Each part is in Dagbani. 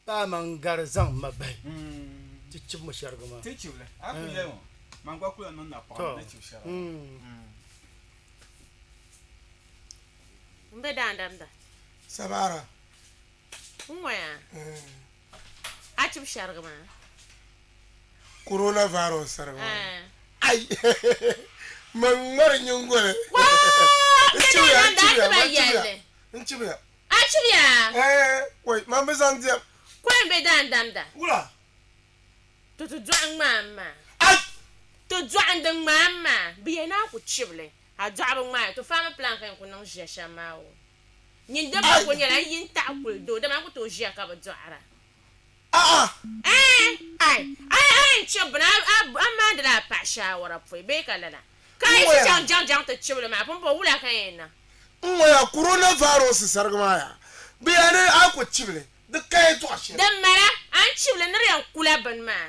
Paai ma n-gari zaŋ ma bahi ti chibi mo shɛriga maa. Ti chibili, a ku yɛli ŋɔ, man gba kula niŋ napaɣa ni chib shɛriga maa. M be daandamda. Sabaara. N ŋɔya. A chibi shɛriga maa. Coronavirus shɛriga maa. Ai! Man ŋmari nyingoli. Waa! N chibiya, n chibiya, Daandamda a ti man ba chibiya, yɛlli. n chibiya. A chibiya? Ɛɛ, wai, man bi zaŋ diɛm. Kɔhi m-be daandamda. Wula? To ti dɔɣi ŋmaam maa. Ai! Ti dɔɣi n-di ŋmaam maa. Bɛ yɛn naan ku chibi li. A dɔɣibu ŋmaaya. To faami plan ka yɛn ku niŋ ʒiya shɛm maa o. Nyin din pa ku nyɛla n yi n-taɣi kuli doo, dama n ku tooi ʒiya ka bi dɔɣira. A'a! Ɛɛ, ai, a a yɛn chibi bini, a a a maandila a paɣa shaawara pɔi bee ka lala? Ka a yi ti chaŋ jaŋjaŋ ti chibili maa, pumpɔŋɔ wula ka yɛn niŋ? N ŋɔya coronavirus sarigi maa yaa, bɛ yaa ni a ku chibili, di ka yɛltɔɣa shɛli. Din mala, a ni chibili ni di yɛn kula bini maa.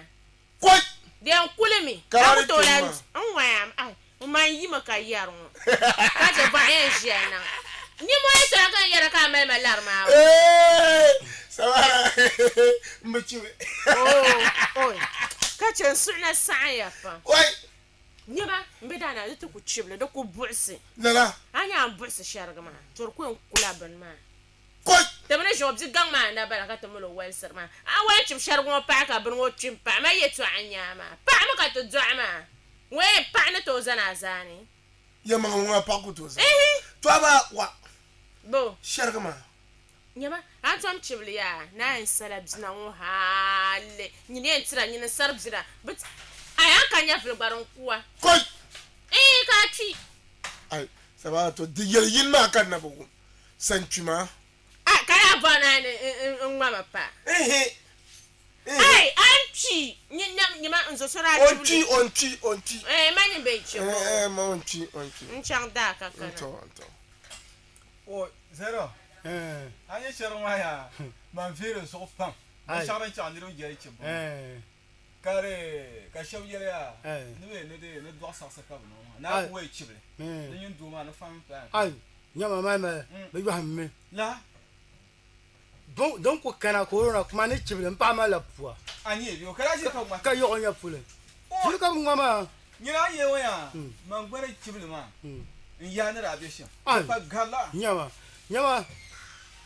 Kɔi! Di yɛn kulimi, Ka a di ku tooi kpɛm lahi maa. N ŋɔya, ai, n ma n-yimi ka yɛri ŋɔ, ka chɛ bɔɣu yɛn ʒiya niŋ. Nimmohi yɛltɔɣa ka n yɛra ka a mali ma lari maa o. Eei! Samara, m bi chibi. Oo, oi, ka chɛ n suhu na saɣinya pam. Oi! Nyama, m bi daa na di ti ku chibili, di ku buɣisi. Lala. A nya a ni buɣisi shɛriga maa, to di ku yɛn kula bini maa. Kɔi! Ti mi ni ʒi o bi gaŋ maa na bala ka ti mali o walisiri maa. A wan chib shɛriga ŋɔ paɣi ka bini ŋɔ kpi m-paɣi ma yɛtɔɣa n-nyɛ a maa. Paɣimi ka ti dɔɣi maa. Ŋun yɛn paɣi ni tooi zani a zaani. Yɛlimaŋli ŋɔ a paɣi ku tooi zani. Ihi! To amaa wa Bo? shɛriga maa. Nyama, a ni tom chibili yaa, naa yɛn sala bina ŋɔ hali nyini yɛn tira, nyini n-sari bina. Bɛ ti, ai, a ni ka nyɛvili gba din ku a. Kɔi! Ihi, ka a kpi. Ai, sabaa to di yɛli yini maa ka n na bi wum, san kpi maa. Ai, ka daa bɔri ni a ni n ŋma ma pa. Ihi, ihi. Ai, a ni kpi, nyama, n zo so daa O chibili. n-kpi, o n-kpi, o n-kpi. Ɛɛh, ma nyin bee n-chɛ o. Ɛɛh, ma o n-kpi, o n-kpi. N chaŋ daa ka kana. N to, n to. O Zero, a nyɛ shɛriŋ maa yaa, man viiri zuɣu pam. Binshɛɣu din chaɣ niriba jɛli chibbu maa, ka di ka shɛb yɛli yaa ni bɛ ni di ni dɔɣi saɣisi ka bɛ niŋ maa, naa ku wei chibili di nyin doo maa ni fami plan. Ai, nyama maa mali bɛ yɔhimmi. La. Din ku kana corona kuma ni chibili m paɣa malila pua. A nyɛ bɛ o ka daa ʒiri ka bɛ ŋma. Ka yiɣi o nya puli. Ʒiri ka bɛ ŋma maa. Nyini a yɛli ŋɔ yaa, man gba ni chibili maa n yaa ni daa be shɛm. Di pa gari la. Nyama, nyama,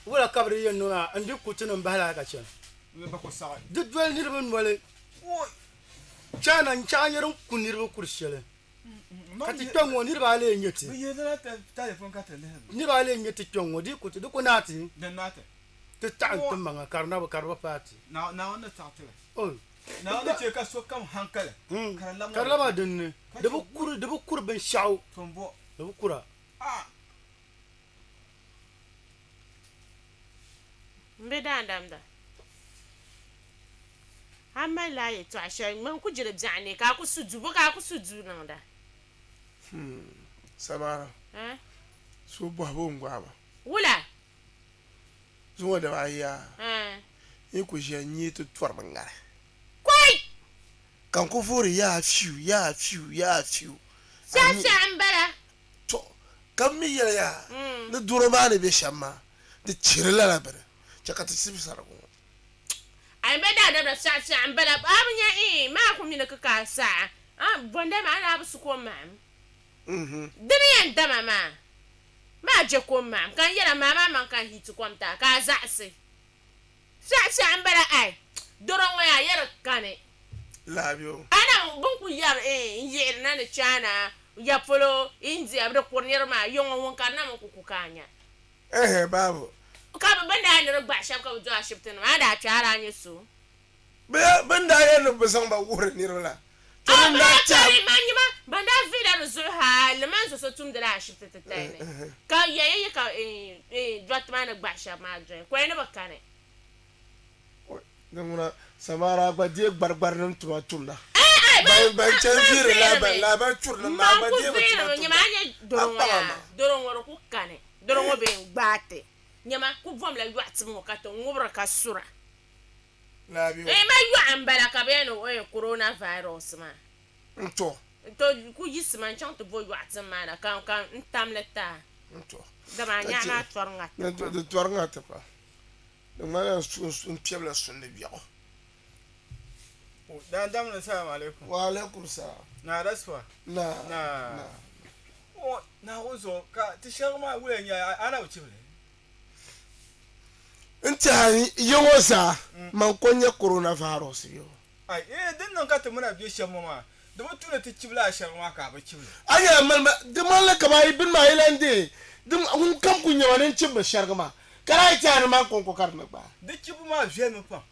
wula ka bɛ di yɛn niŋ a n-di ku ti ni m-bahi lala ka chana? Bɛ ku saɣi. Di doli niriba noli. China n-chaɣ nyɛ din ku niriba kuri shɛli. Ka ti kpe ŋ-ŋɔ niriba alee n-nyɛ ti. Bɛ yihirila telefon ka ti lihiri ba. Niriba alee n-nyɛ ti kpe ŋ-ŋɔ, di ku ti, di ku naai ti. Di naai ti. Ti taɣim ti maŋa ka di na bi, ka di bi paai ti. Naawuni ni taɣi ti li. Oi. Naawuni ni chɛ ka sokam hankali ka di lab Ka di lab a din ni. Di bi kuri, di bi kuri binshɛɣu. To m-bɔ. Di bi kura. Ah! M bi daandamda. A malila a yɛtɔɣa shɛli ŋmani ku jiri biɛɣu ni ka a ku su duu, bɔ ka a ku su duu niŋda? Samara, Eh? So bɔhibu n-gɔhi ma. Wula? Zuŋɔ daba ayi yaa, Eh. n yi ku ʒiya n-nyee ti tɔrimi ŋari. Kɔi! Ka n ku voori yaa fiu, yaa fiu, yaa fiu. Fiɛɣufiɛɣu m-bala. Tɔ! Ka m mi yɛli yaa, ni doro maa ni be shɛm maa, di chihiri lala bini. Chɛ ka ti sibi sarigu ŋɔ. A yi be daadabila fiɛɣufiɛɣu m-bala, a bi nya iin, maa ku mi ni kikaa saha. A, bɔndali maa, a daa bi su kom mahim. Di ni yɛn dama maa, maa je kom mahim, ka n yɛla maa maa maŋ ka n hiiti kom ti a, ka a zaɣisi. Fiɛɣufiɛɣu m-bala, ai, doro ŋɔ yaa yɛri kani. Labi o. A na bɛ ni ku yɛri iin n-yihiri na ni China, ya polo, India, bɛ di kuri niriba maa, yiŋɔ ŋun ka di na mi ku ku ka a nya. Ɛhɛ, baabu. Ka bɛ bɛn daa ni di gbahi shɛba ka bɛ do ashibitinim, a ni daa kpe a daa nyɛ so. Bɛ bɛn daa yɛli ni bɛ zaŋ ba wuhiri niriba la, to A ni bɛ daa daa tɛhi. kpɛri man nyima, ban daa vihila di zuɣu hal man zo so tumdila ashibiti titali ni, ka yɛya yi ka dɔriti maa ni gbahi shɛba maa dɔya, kɔya ni bi kani. Din ŋuna, Samara gba deei gbarigbarinim tuma tumda. Ai, Ban ban man chani man viiri vihirimi. lahabali churinim maa Man gba ku deei bɛ tuma vihirimi, tumda. nyama a nya A doro ŋɔ kpaŋ a yaa, maŋa. doro ŋɔ di ku kani, doro ŋɔ bee n-gbaai ti. Nyama ku bomla yɔɣu tim ŋɔ ka ti ŋubiri ka sura. Laabi o. Eeh ma yɔɣu m-bala ka bɛ yɛli ni eeh corona virus maa. N-to. N-to ku yiɣisimi n-chaŋ ti bo yɔɣu tim maa na ka ka n tam li ti a. N-to. Dama a Ka nyaɣi chɛ maa tɔri ŋa ti pam. Di tɔri ŋa ti pam. Di ŋmanila n piɛbila sundi biɛɣu. Daadamni salaam alaikum. Wa alaikum salaam. Naa Rasuwa. Naa. Naa. Naa. O Naawuni zuɣu ka ti shɛriga maa wula n-nyɛ a na bi chibili? N tɛha yi ŋɔ zaa man ko n-nyɛ coronavirus yo. Ai, ee, din niŋ ka ti mini a be shɛm ŋɔ maa, di bi tu ni ti chibili a shɛriga maa ka a bi chibili. A nyɛla mali ma, di ŋmanila kaman a yi bini maa yi lan deei di ŋun kam kul nyɛ ma ni n chibimi shɛriga maa, ka daa yi tɛha ni man kɔŋko ka di ni gbaai. Di chibbu maa viɛlimi pam.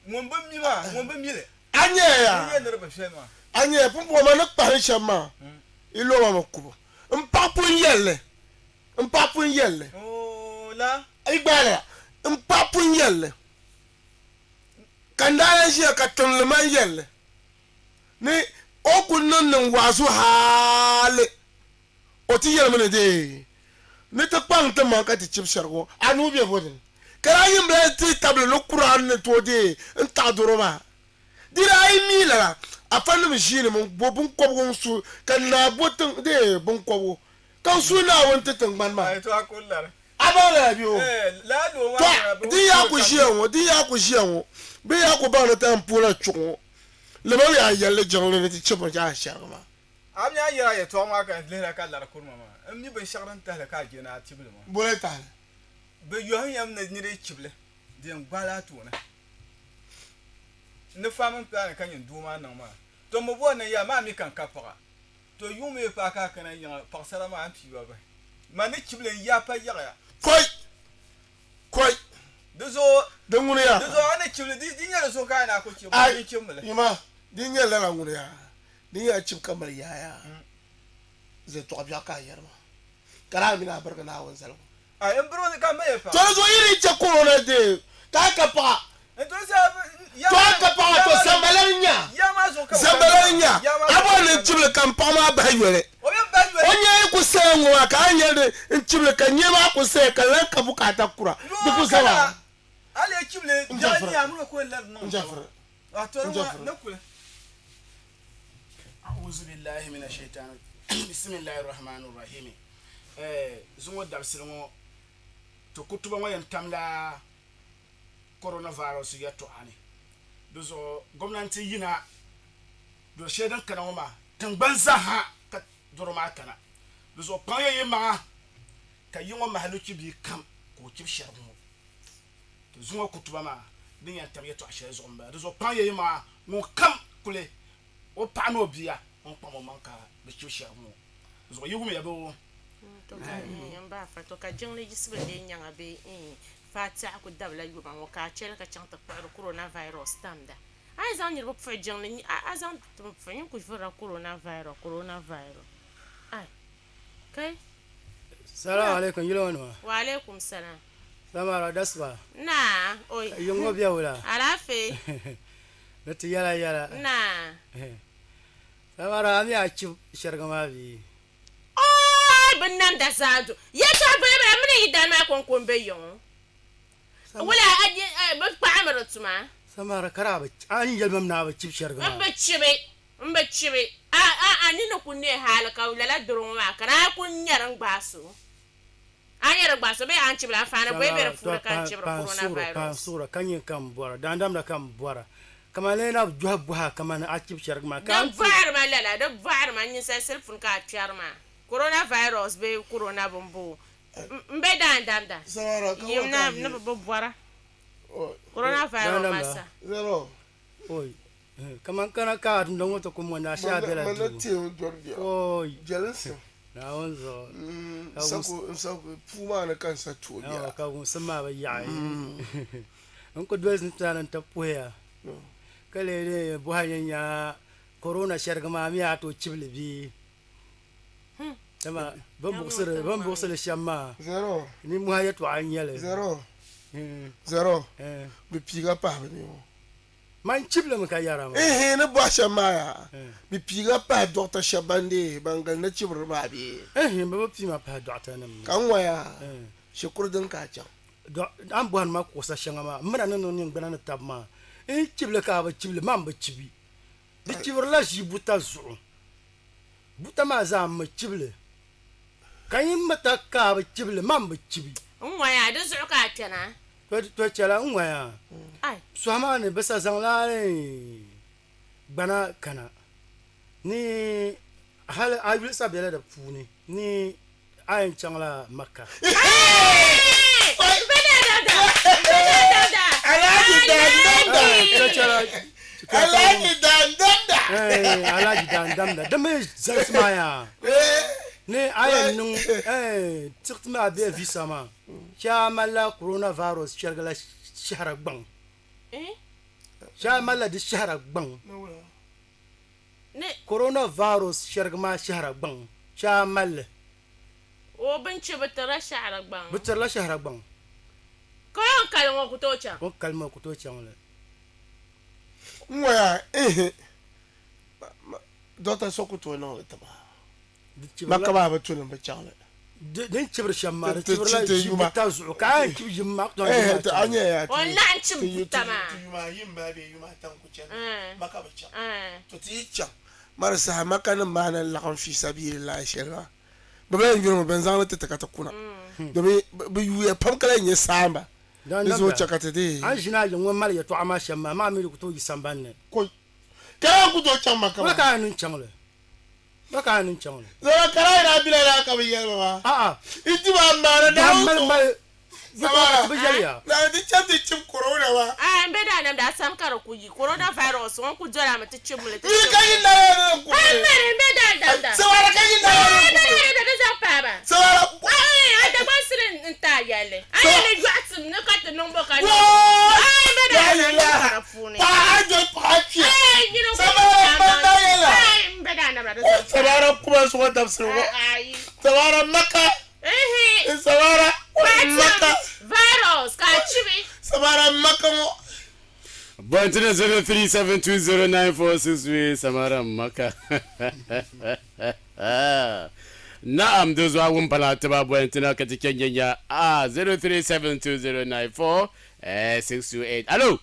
Ŋun bi mi maa, ŋun bi mi li. A nyɛya Di yaa? nyɛ ni di bi viɛli maa. A nyɛya pumpɔŋɔ man ni kpahiri shɛm maa, yi lo ma mi kubu. M paɣa pun yɛli li. M paɣa pun yɛli li. Oo, la. Yi gbaai li ya? M paɣa pun yɛli li. Ka n daa lan ʒiya ka tiŋli man yɛli li ni o ku niŋ niŋ waazu hali o ti yɛlimi ni dee ni ti kpaŋ ti maŋ ka ti chibi shɛrigu ŋɔ, a nuu be bo dini? Ka daa yin bila ti tabili ni Kur'an ni tooi deei n-taɣi doro maa. Di daa yi mi lala, afanim ʒiinimi n-bo biŋkɔbigu n-su ka naa bo tiŋ deei biŋkɔbigu ka n suhi Naawuni ti tiŋgbani maa. A baŋ lala bɛ o? Tɔ! Di yaa ku ʒiya ŋɔ, di yaa ku ʒiya ŋɔ, bɛ yaa ku baŋ ni ti yɛn puhila chuɣu ŋɔ, lima yaa yɛli li jiŋli ni ti chibimi chaŋ shɛriga maa. A mi a yɛri a yɛtɔɣa maa ka n lihira ka lari kurima maa, n mi binshɛɣu din tahili ka a je ni a chibili maa. Boli tahili? Bɛ yɔhim ya mi ni nir yi chibili, di yɛn gbaai la a tooni. N ni faami m piɛla ni ka nyin doo maa niŋ maa. Tɔ m bi bɔri ni n yɛli ma a mi ka n ka paɣa. To yuŋ mi paai ka a kana yiŋa, paɣisara maa a ni pii ba bahi. Man ni chibili n yaa pa yaɣiya. Kɔi! Kɔi! Di zuɣu. Di ŋuni yaa? Di zuɣu a ni chibili, di nyɛ di zuɣu ka a ni a ku chibi, Ai! di chibimi li. Yuma, di nyɛ lala ŋuni yaa? Di nyɛla chibi ka mali yaa yaa? Zɛtɔɣ biɛɣu ka a yɛri maa, ka daa mini a birigi Naawuni zaligu. Ai, n birigi ka m ma yɛ paɣa. To di zuɣu yi di chɛ korona dee ka a ka paɣa. N to sa ya To a ka paɣa to zambalani n-nya. Ya maa zuɣu ka bɛ Zambalani n-nya. Ya maa A zuɣu bɔri ka ni bɛ n chibili ka m paɣa maa bahi yoli. O bɛ bahi yoli. O nyee yi ku saya ŋɔ maa ka a ni yɛli ni n chibili ka nyee maa ku saya ka lan ka bukaata kura. Di ku Yoo zama. kana a lee chibili N biɛɣu jɛfiri. ni a mini o ku lari niŋ N jɛfiri. A tɔri N ŋɔ jɛfiri. ni kuli. A'uuzu billahi mina shaitani bisimilahi rahmani rahimi zuŋɔ dabisili ŋɔ ti kutuba ŋɔ yɛn tamla coronavirus yɛltɔɣa ni di zuɣu gomnanti yina dori shɛli din kana ŋɔ maa tingbani zaaha ka doro maa kana di zuɣu kpaŋ ya yi maŋa ka yi ŋɔ mahaluchi bia kam ka o chibi shɛrigu ŋɔ ti zuŋɔ kutuba maa din yɛn tam yɛltɔɣa shɛli zuɣu m-bala di zuɣu kpaŋ ya yi maŋa ŋun kam kuli o paɣa ni o bia o ni kpaŋ o maŋ ka bɛ chibi shɛrigu ŋɔ zuɣu yi wumya bɛ o. To ka n ba afa to ka jiŋli yiɣisibu lee nyaŋa bee n Fatiha ku dabila yuma ŋɔ ka a chɛli ka chaŋ ti kpuɣiri coronavirus tamda. A yi zaŋ niriba puɣi jiŋli a zaŋ ti mi puɣi nyin ku vurila coronavirus coronavirus ai kai. Salaam alaikum yili ŋɔ nima. Wa alaikum salam. Samara dasiba. Naa oi. Yiŋ ŋɔ be wula? Alaafee. Ni ti yɛla yɛla. Naa. Samara a mi a chib shɛriga maa bee? Oi bɛ namda zaa du. Yɛltɔɣa gbali bala mini yi dani maa kɔŋko m-be yiŋ. Wula bɛ kpaɣimi di tuma? Samara ka daa bi a ni yɛli ma mi ni a bi chib shɛriga maa. M bi chibi, m bi chibi. A a a nini ku ne hali ka lala doro ŋɔ maa ka daa ku nya din gbaai so. A nya di gbaai so bee a ni chibili anfaani bɔyi be di puuni ka n chibiri coronavirus? Paɣa suɣura ka nyini ka m bɔra, daandamda ka m bɔra, kaman lee na bi dɔhi bɔhi a kaman a chibi shɛrigi maa ka a Di ni ti. bɔhiri ma lala, di bɔhiri ma, ninsal sili puuni ka a kpɛri maa, coronavirus bee corona bimbo m be daandamda yim na ni bi bi bɔra coronavirus maa sa. Oi, kaman kana ka a dundɔŋ ŋɔ ti ku mɔndi a shee a bela duu. Oi. Naawuni zuɣu. Puu maa ni ka n sa tuo biɛla. Ka wumsim maa bi yaɣi. N ku dolisi n tana ni n ti puhiya ka lee di bɔhi ni nya korona shɛrigi maa mi a tooi chibili bee? Dama bɛ ni buɣisi li shɛm maa nimmohi yɛtɔɣa n-nyɛ li. Zero. Bɛ piiga pahi bɛ ni ŋɔ. Man chibilimi ka yɛra maa. Ehe, ni bɔhi shɛm maa yaa, bɛ piiga pahi dɔɣita shɛba ban deei ban gili ni chibiri maa bee? Ehe, bɛ bi pii ma pahi dɔɣita nim ni. Ka n ŋɔ yaa, shikuru din ka a chaŋ? A ni bɔhiri ma kuɣisa shɛŋa maa, m mi na ni niŋ niŋgbuna ni tab maa, n chibili ka a bi chibili, man bi chibi. Di chibirila ʒii buta zuɣu. Buta maa zaa m mi chibili. Ka yi mi ta ka a bi chibili, man bi chibi. N ŋɔ yaa, di zuɣu ka a kpɛna. To chɛla n ŋɔya sɔhi maa ni bɛ sa zaŋla gbana kana ni hali a yuli sa bela di puuni ni a yɛn chaŋla Makka. Alhaji Dandamda di mi zalisi maa yaa ni a yɛn niŋ tiɣiti maa bee visa maa chɛ a malila coronavirus chɛrigi la shɛhira gbaŋ chɛ a malila di shɛhira gbaŋ coronavirus chɛrigi maa shɛhira gbaŋ chɛ a malli. O bini chi bi tirila shɛhira gbaŋ. Bi tirila shɛhira gbaŋ. Ka o kali ŋɔ ku tooi chaŋ. O kali ŋɔ ku tooi chaŋ li. N ŋɔya ehe dɔkta so ku tooi niŋ li ti ma. Maka maa bi tu ni bi chaŋ li. Din chibiri shɛm maa di chibirila ʒi buta zuɣu ka a yɛn chibi yim maa ku tooi ʒi maa chaŋ. O ni laɣim chibi buta maa. Ti yuma ayi m-bala bee yuma ata n-ku chani Maka bi chaŋ. To ti yi chaŋ mari saha Maka nim maa ni laɣim fi sabiililahi shɛli maa bɛ bi lahi yuri mi bɛn zaŋ li ti ti ka ti kuna domin bɛ yuuya pam ka lahi nyɛ saamba di zuɣu chɛ ka ti deei. A ni ʒini a yiŋ ŋɔ mali yɛtɔɣa maa shɛm maa, maa mi di ku tooi yi sambani ni. Kɔi! Ka a ku tooi chaŋ Maka maa? Wula ka a niŋ chaŋ li? Wula ka a niŋ chaŋ li? Zama karahi daa bela daa ka bɛ yɛli ba maa. A'a. N ti ba m-maani Naawuni zuɣu. Mali Samara, Bɛ yɛli ya. Na di chɛ ti chib corona maa. Aai m be daa namdi a sam ka di ku yi coronavirus ŋɔ ku doli a mi ti chib li ti Nyini chib. ka yi naya ni di ku Aai li. m mali m be daa damda. Samara ka yi naya ni Aai di m be ku li. daa damda di zaŋ paai ba. Samara. Aai a Dagbaŋ sili n ti a yɛlli. A Sa. yɛli yɔɣu tim ni ka ti niŋ bo ka niŋ bo. Woo! Aai m be daa La damda ilaha. ka di puuni. Paɣa a doli paɣa kpiya. Aai nyini n ku Samara niŋ ma daa naya la. Aai m be daa damda di zaŋ paai. Samara kuma zuɣu dabisili ŋɔ. Aai. Samara Maka. Ehe. Samara Maka. Virus ka a chibi. Samara Maka ŋɔ. Bɔntini 03720946 Samara Maka. Na'am di zuɣu a wum pala tiba bɔntina ka ti chɛ nyɛ a 0372094628. Alo.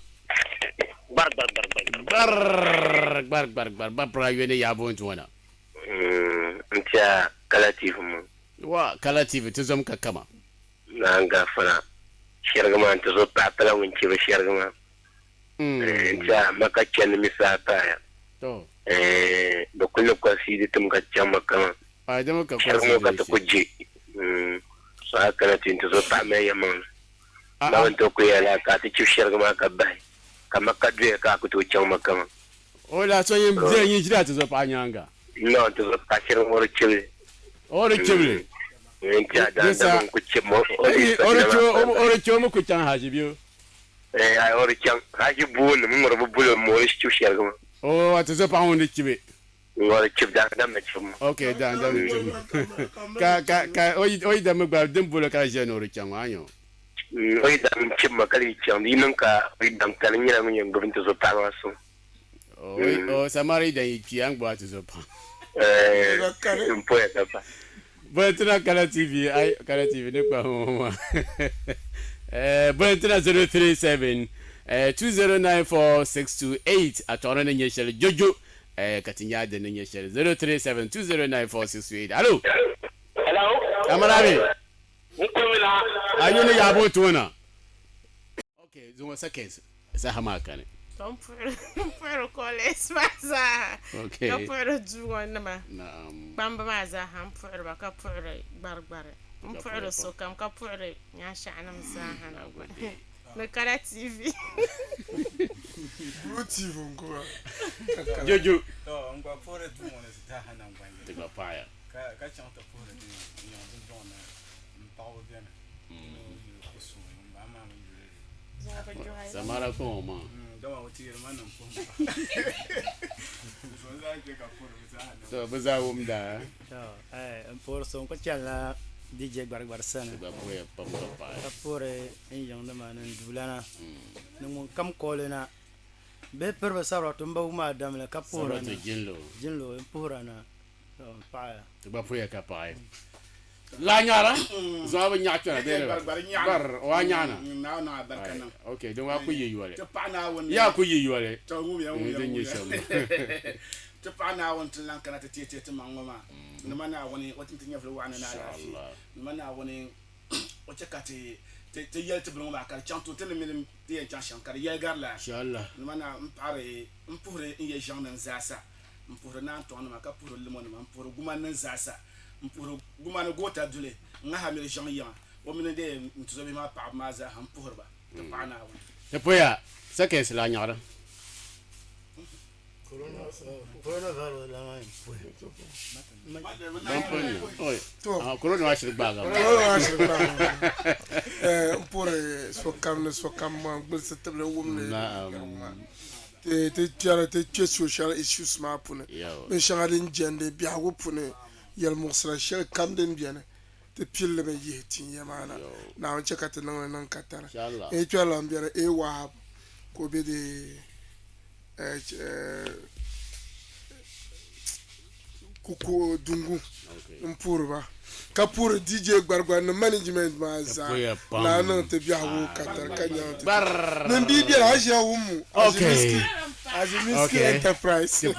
Gbar gbar gbar gbar. Gbar gbar gbar gbar bapra yoni ya bonti wana. N tiɛha Kala TV ŋɔ. Wa Kala TV ti zom ka kama. Naan gafara shɛrigi maa n-ti zo paɣa pala ŋun chɛ bi shɛrigi maa. N tiɛha Maka chandi mi saha paaya. Bɛ kuli ni kɔlisiidi tim ka ti chaŋ Maka maa. Shɛrigi ŋɔ ka ti ku je. So a kana ti n-ti zo paɣa mali yɛlimaŋli. Ma bi ni tooi ku yɛli a ka a ti chibi shɛrigi maa ka bahi ka Maka doya ka a ku tooi chaŋ Maka maa. O la so yin bɛ yin ʒira ti zo paɣa nyaaŋa. No, ti zo paɣa shɛrigi ŋɔ di chibili. O di chibili. N ti a daadam n ku chib mo. O di chib mi ku chaŋ haji bɛ o. Eh, ai o di chaŋ haji buuni mi ŋɔ di bi buli o di chib shɛrigi maa. O a ti zo paɣa ŋun di chibi. Ŋɔ di chib daadam mi chib mo. Ok, daadam mi chib mo. Ka ka ka o yi dam mi gba din buli ka di ʒiya ni o di chaŋ maa anyo. O yi dam chib ma ka di yi chaŋ di yi niŋ ka o yi dam kani n nyɛla ŋun yɛn gbubi n ti zo paɣa maa suŋ. O samari dan yi kpi an gba ti zo paɣa. Eh, n poya ka pa. Bɔntina Kala TV, ai Kala TV ne kpa ma. Eh, Bɔntina 037 2094628 a tɔɣiri ni nyɛ shɛli jojo eh, ka ti nya din ni nyɛ shɛli 037 2094628. Alo. Hello. Amarabi. N kumina. A yuni yaabo toona. Okay, zuŋɔ seconds saha maa kani. To n puhiri college maa zaa Okay. ka puhiri duu ŋɔ nima. Naam. Kpamba maa zaaha n puhiri ba ka puhiri gbarigbari. N Ka puhiri puhiri pam. sokam ka puhiri nyaanshɛɣunim zaaha na gba. Ni Kala TV. Blue TV n gba. Jojo. To n gba puhiri duu ŋɔ ni zaaha naŋgban yini. Ti gba paɣiya. Ka ka chaŋ ti puhiri di yiŋ dundɔŋ ni m paɣaba beni. Samara ko ŋɔ maa. So bɛ zaa wumda. N puhiri so n ku chanila DJ Gbarigbari sani Ti gba puhiya pam ka paai. ka puhiri n yiŋnima ni n duulana ni ŋun kam kooli na bihi piriba sabira to m ba wum a damli ka puhira na. Sabira to jinlo. Jinlo n puhira na. To n paɣiya. Ti gba puhiya ka paai. La nyaara zuɣu bi nyaɣa kpɛna bee bar o a nyaɣana ok din waa ku yi yoli yaa ku yi yoli din nyɛ shɛm ti paɣa Naawuni ti lan kana ti teei teei ti maŋ ŋɔ maa ni ma Naawuni o tim ti nyɛvili waɣinli ni alaafee ni ma Naawuni o chɛ ka ti. Ti yɛli ti bini ŋɔ maa ka di chaŋ to ti ni mini ti yɛn chaŋ shɛm ka di yɛli gari la. Nima na m paɣiri m puhiri n yɛ ʒiɛŋ nim zaasa, m puhiri naantɔŋ nima ka puhiri limo nima, m puhiri gumani nim zaasa, m puhiri gumani goota duli n ŋaha miri ʒiɛŋ yiŋa o mini dee n tuzobihi maa paɣaba maa zaaha m puhiri ba ti paɣi Naawuni. Ti puhiya seconds la nyaɣiri. Coronavirus la maa puhi. Ban pun ni. Oi. Ah, corona maa shiri gbaaga. Corona maa shiri gbaaga. Eh, n puhiri sokam ni sokam maa gbilisi tibili wumli. Naam. Ti ti kpɛri ti kpɛ social issues maa puuni. Binshɛŋa din jɛndi biɛhigu puuni yɛlimuɣisira shɛli kam din beni ti pilli mi yihi tin ya maa na. Naawuni chɛ ka ti niŋli niŋ katari. N yi kpɛri lan beni A Wahab ka o be di Kuku Dungu n puhiri ba ka puhiri DJ Gbarigbar ni management maa zaa laa niŋ ti biɛhigu katari ka nyaŋ ti nin bia biɛla a ʒiya wummu Azimiski Azimiski Enterprise nin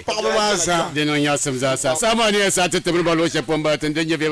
paɣaba maa zaa di niŋ nyaɣisim zaa sa saha maa ni yɛn saɣi ti tibiri ba luɣ shɛli polo m-bala ti ni di nyɛ bɛ.